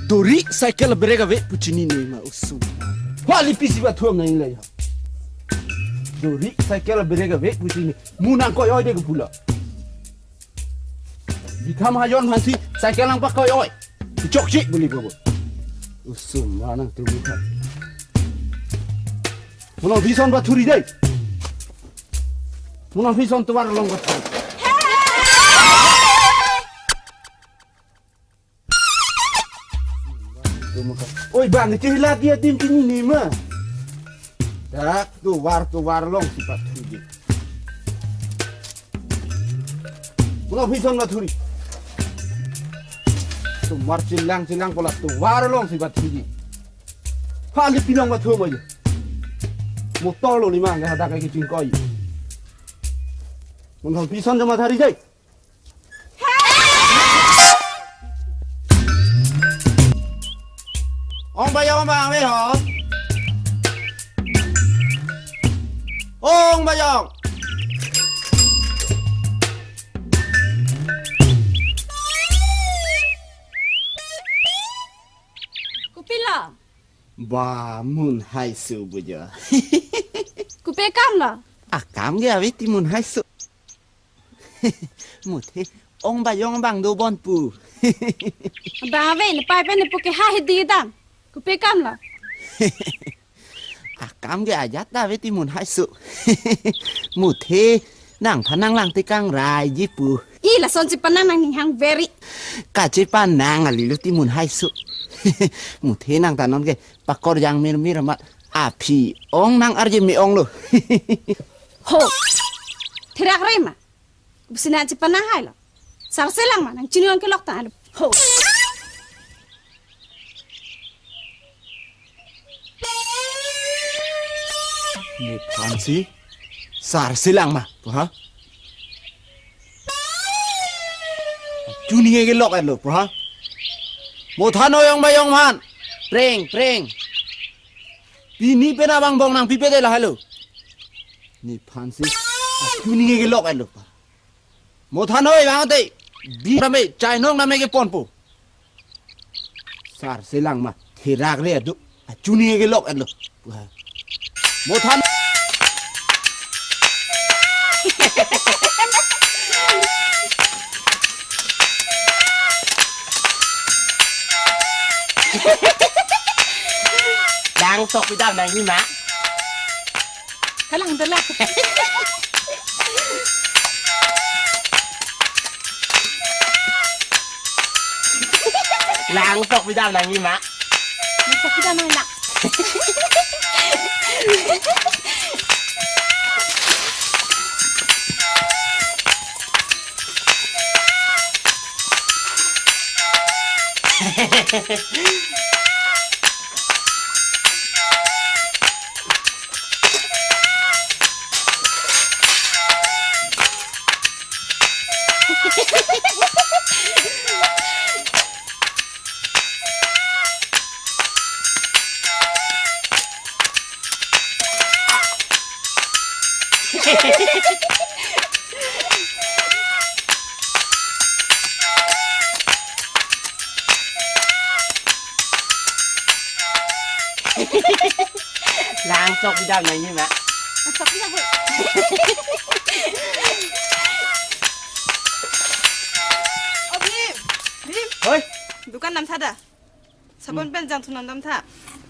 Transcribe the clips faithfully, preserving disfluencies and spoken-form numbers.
Dori cycle brake ave pu chinine ma, oso. Hua lipi si ba thuam na inle ya. Dori cycle brake ave pu chini. Mo nangkoi-oi de ke pu la. Bitham hajon hansi cycle nangpakoi-oi. Chokche buli bobo. Oso ma nangtum ha. Mo nangpison ba thuri dei. Mo nangpison tovar along ba thuri. Oi bang, iti lagi adim chinine ma. Dak tovar, tovar along si pathu di. Mo nangpison ba thuri. Tovar chelang chelang pola tovar along si pathu di. Hali pinang ba thu ma ye. Motor lo ni ma, nggak ada kayak kicing koi. Mo nangpison jama thari dei. Ong Bayong bang ave ho. Ong Bayong. Kopi lo? Ba, Munhaiso bujo. Kopi akam lo? Akam ke ave ti Munhaiso. Muthe, Ong Bayong bang do bon pu. Bang ave, ne pai pen ne pu ke ha hidi dam. Kopi akam lo? Akam ke ajat ta ave ti Munhaiso. Muthe, nangphan nanglang te kangrai ji pu. I lason chepanang nangning hang veri. Kachepanang kali lo ti Munhaiso. Muthe nang ta non ke pakor jang mir mir amat aphi ong nang arje me-ong lo. Ho. Therak re ma. Busi nang chepanang hai lo. Sarse lang ma nang chini ong kelok ta lo. Ho. Nephan si sarse lang ma pu ha. Chini nge kelok et lo pu ha. Mo than oi Ong Bayong aphan. Preng, preng. Pini pen abang bong nangpipe dei lahai lo. Nephan si chini nge kelok et lo pa. Mo than oi bang te. Bi rame, chainong rame ke ponpo. Sarse lang ma, therak re adu. Chini nge kelok et lo. Mo than. Langsok pidam nangji ma. Kalang dala. Langsok pidam nangji ma. Langsok pidam nang. Langsok pidam nangji ma. Langsok pidam, hoi. Oh, Bhim. Bhim. Hoi. Dukan dam sada. Sabon pen jangthu nang dam tha.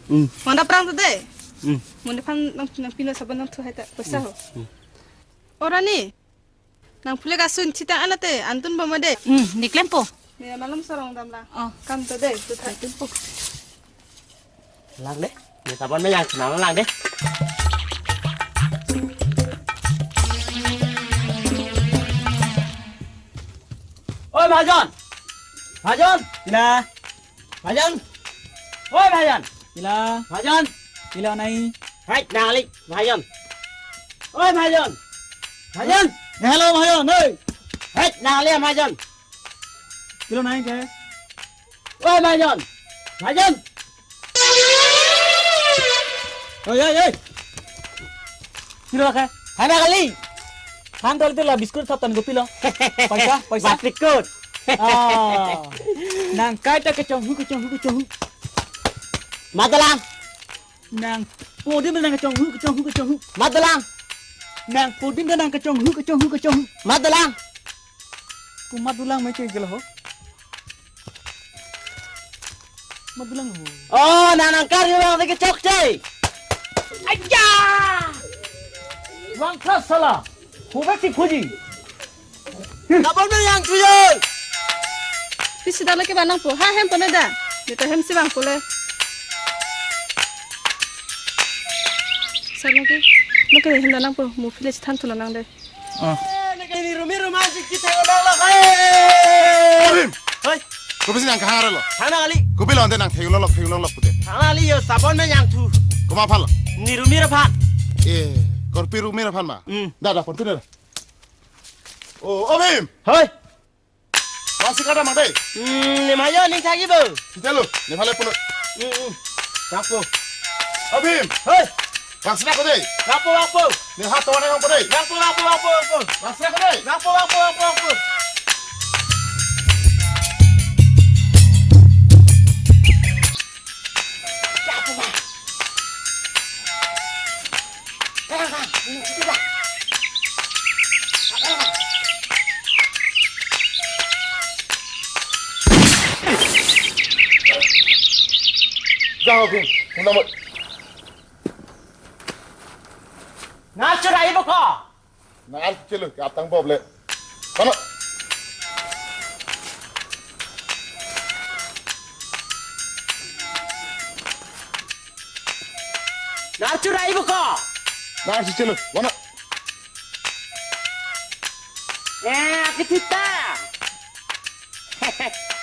Hmm. Manda prang tu dei. Hmm. Munda phan nang, nangpilo sabon nangthu hai ta. Poisa ho. Hmm. Ora ni. Nang phule kasun chitang ala te, antun boma dei. Hmm, ne klempo. Ne malom sarong dam la. Oh. Kam to dei, tu thai. Klempo. Lang dei. Ne sabon me jangthu nang lang dei. Oi, Mahajon. Mahajon. Ila. Mahajon. Oi, Mahajon. Ila. Mahajon. Ila nai. Hai, nangli, Mahajon. Oi, Mahajon. Mahajon. Ya, hello, Mahajon. Oi. Hai, nangli, Mahajon. Ila nai ke. Oi, Mahajon. Mahajon. Oi, oi, oi. Pilo ke? Hai, nangli. Han dol pilo, biscuit thap tan ko pilo. Paisa, paisa. Bat biscuit. Ah. Nang kaita kachonghu, kachonghu, kachonghu. Madalang. Nang podim nang kachonghu, kachonghu, kachonghu. Madalang. Nang podim nang kachonghu, kachonghu, kachonghu. Madalang. Ku madulang me chui gelo ho. Madulang ho. Oh, nang nang kari bang lagi chok chui. Aya! Bang khas sala. Hubek si phuji. Nabon na yang chuyo. Pisi dala ke banang po. Ha hem pone da. Dita hem si bang pole. Sar lagi. Lo ke hem danang po. Mo village than thula nang de. Ah. Eh, neke ni rumi ruma jik jik thek lo lo. Hey. Abim. Hoi. Kopi si nang kahang lo? Thang nang kali. Kopi lo ante nang thek lo lo, thek lo lo pute. Thang nang kali yo, sabon na yang thu. Komat aphan lo? Ni rumi ra aphan. Eh, korpi rumi ra aphan ma. Hmm. Da da pon tu da. Oh, Abim. Hoi. Bang si kada mang dei. Hmm, ne mayo ning thagi bo. Sitelo, ne phale pulo. Hmm, hmm. Kapo. Abim. Hei. Bang si nako dei. Kapo, kapo. Ne hat tawane kapo dei. Kapo, kapo, kapo, kapo. Bang si nako dei. Kapo, kapo, kapo, kapo. Jao, Bim. Huna mo. Nang churai bo ko? Nang chelo, ke atang bob le. Mana? Nang churai bo ko? Nang chelo, mana? Eh, akithita.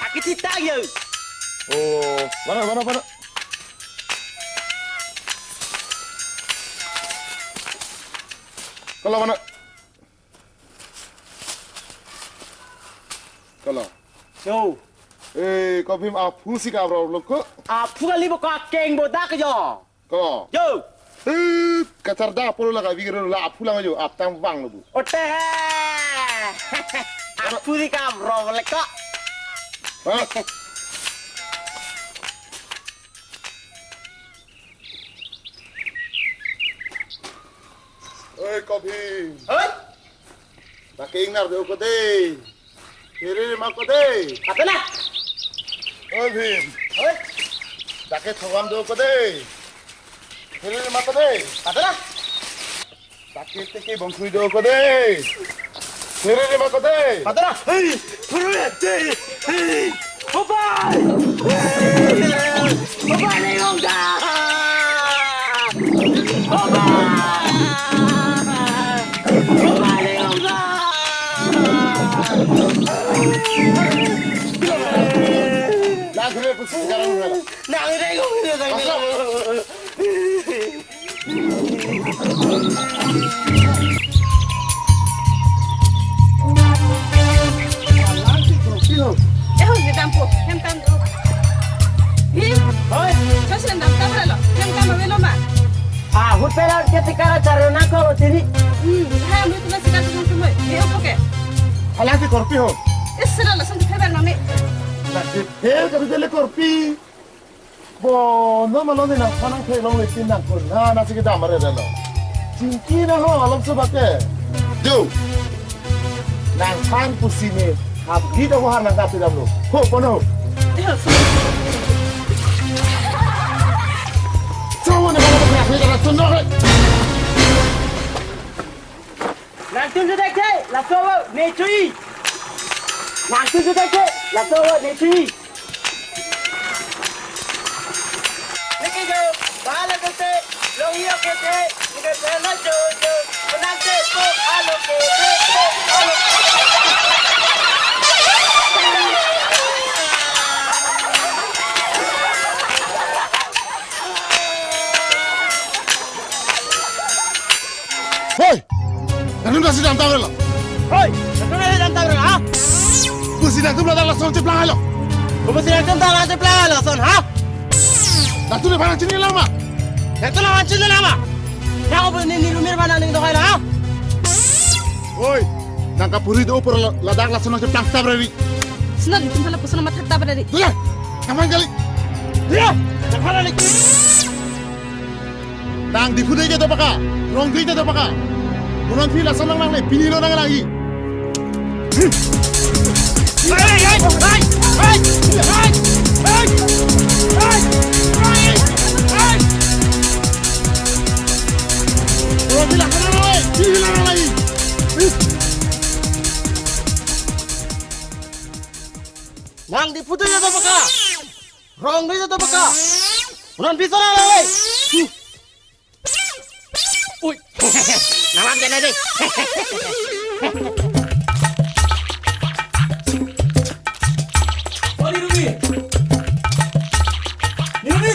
Akithita yo. Oh, mana, mana, mana? Kalau mana? Kalau. Yo. Eh, ko Bim aphu si kabro lo ko? Aphu kali bo ko, akeng bodak yo. Ko. Yo. Eh, kacharda apolo la ka bigro la aphu lang yo, atang bang lo bu. Ote. Aphu si kabro le ko. Ha? Oi, ko Bim. Hoi. Dak ke ingnar do ko dei. Hiri ma ko dei. Apa na? Oi, Bim. Hoi. Dak ke thogam do ko dei. Hiri ma ko dei. Apa na? Dak ke teke bongkhui do ko dei. Hiri ma ko dei. Apa na? Hei, puru ya dei. Hei. Obai! Obai, Lengong da! Obai! Obai, Lengong da! Nang kena pusing sekarang, udah lah. Nang Lengong ini, Lengong. Masuk. Eho, ne dampo, hem tam do. Hi? Hoi. Chos ne dam tam lo, hem tam avelo ma? Ah, hotel ke tikara charo na ko tini. Hmm, ha, mu tu na sikar tu tu mo. Ye opo ke? Alang si korpi ho. Isra la sang tu pheber mami. Na si pher ka bidele korpi. Bo, no malon ni nangphan nangthelong le tin nangkun. Na, na si kedam are lo. Chingki na ho, alom so bake. Do. Nangphan pusi ne. Hap git ako har nangkap damlo. Ho, pono. Sawa ne bala bala ne kana tunno re. Nangtum juda ke, laso ne chui. Nangtum juda ke, laso ne chui. Niki jo, bala kete, long iyo kete, niki pena jo jo, penang ke po, alo kete, po, alo. Hoi! Nangtum nasi dam tang lo. Hoi! Nangtum nasi dam tang lo, ha? Pusi nangtum ladak lason cheplang lo. Pusi nangtum ladak lason cheplang lo, son, ha? Nangtum ne phan chini lama. Nangtum ne phan chini lama. Nang opo ne ni rumir mana ning dohai lo, ha? Hoi! Nang kapuri do opor ladak lason cheplang tabra ri. Sino di tum hala puson amat thakta pada di. Dula, kapan kali? Dula, kapan kali? Nang Diphu dei ke do paka, Rong dei ke do paka. Monanpi lason nang nangle, pini lo nang lagi. Hai, hai, hai, hai, hai, hai, hai, hai, hai. Monanpi lason nang nangle, pini lo nang lagi. Nang Diphu dei ke do paka, Rong dei ke do paka. Monanpi lason nang nangle. Ui. Naman dyan na dei. O Nirumi. Nirumi.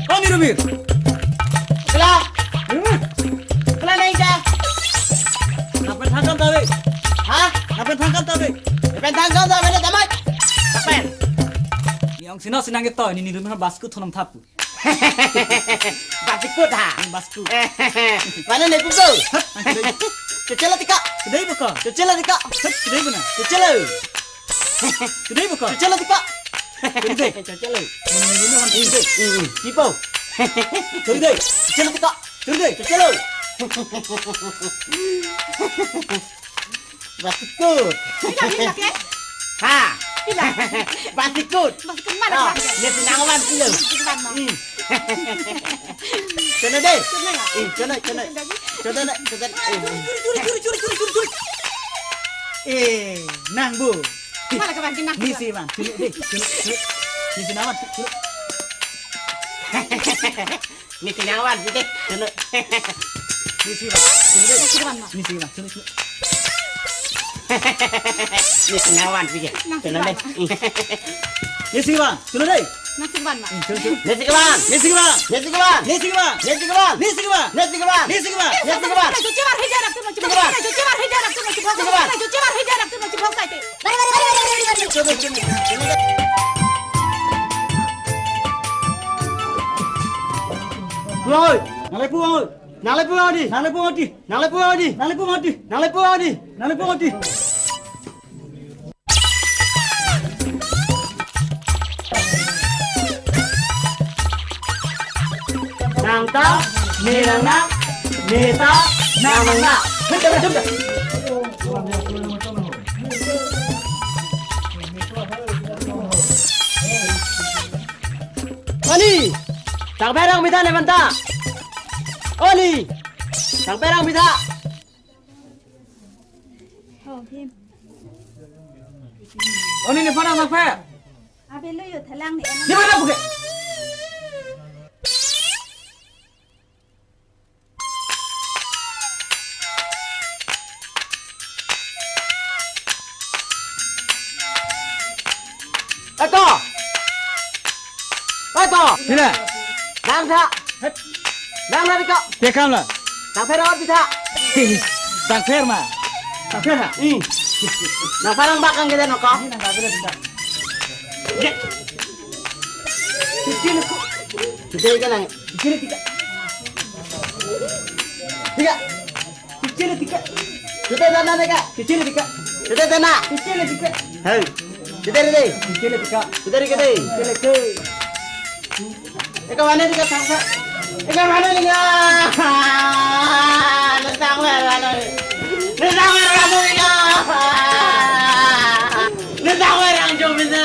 O Nirumi. Kela. Nirumi. Kela nai ka. Lapen thangkam ta dei. Ha? Lapen thangkam ta dei. Lapen thangkam ta dei, tamat. Lapen. Yang sino sinang keto, ini Nirumi basku thonam thapu. Basikut ha. Basku. Mana ne puso? Cocelo tika. Kedai buka. Cocelo tika. Kedai buna. Cocelo. Kedai buka. Cocelo tika. Kedai. Cocelo. Mana ne puso? Kedai. Kedai. Cocelo tika. Kedai. Cocelo. Basikut. Pila, pila, pila? Ha. Pila? Basikut. Basikut mana? Oh, pila? Nesi nangvan pilo. Nesi nangvan ma. Hmm. Chonoi dei. Chonoi ya? Hmm, chonoi, chonoi. Chonoi, chonoi. Eh, eh. Juri, juri, juri. Eh, nang bu. Mana kapan kena? Nesi van. Chonoi dei. Chonoi, chonoi. Nesi nangvan. Chonoi. Nesi nangvan, pite. Chonoi. Nesi van. Chonoi dei. Nesi van ma. Nesi van. Chonoi, chonoi. Nesi nangvan, pite. Nang chonoi dei. Nesi van. Chonoi dei. Nang chonoi van ma. Chonoi, chonoi. Nesi van. Nesi van. Nesi van. Nesi van. Nesi van. Nesi van. Nesi van. Nesi van. Nesi van. Nesi van. Puang oi, nang le puang oi. Nang le puang oi di. Nang le puang oi di. Nang le puang oi di. Nang le puang oi di. Nang le puang oi di. Nang le puang oi di. Nang ta, ne nang nang, ne ta, nang nang nang. Oni, tangpher rang bida ne manta. Oni, tangpher rang bida. Oh, him. Oni ne phone nangpher. Abi lu yu thelang ni. Di mana buke? Ato! Ato! Sila. Dang sa. Het. Dang na biko. Tekam la. Tangpher awat bisa. Tangpher ma. Tangpher ha. Hmm. Nangpher angbak kang kita noko. Ini nangpher kita. Ya. Kecil aku. Kecil kan nang. Kecil kita. Tiga. Kecil tiga. Kita dana tiga. Kecil tiga. Kita dana. Kecil tiga. Hei. Kita deh. Kecil tiga. Kita deh kita. Kecil tiga. Eka mana tiga tangsa? Eka mana tiga? Tangsa mana? Tangsa mana tiga? Tangsa orang jom itu.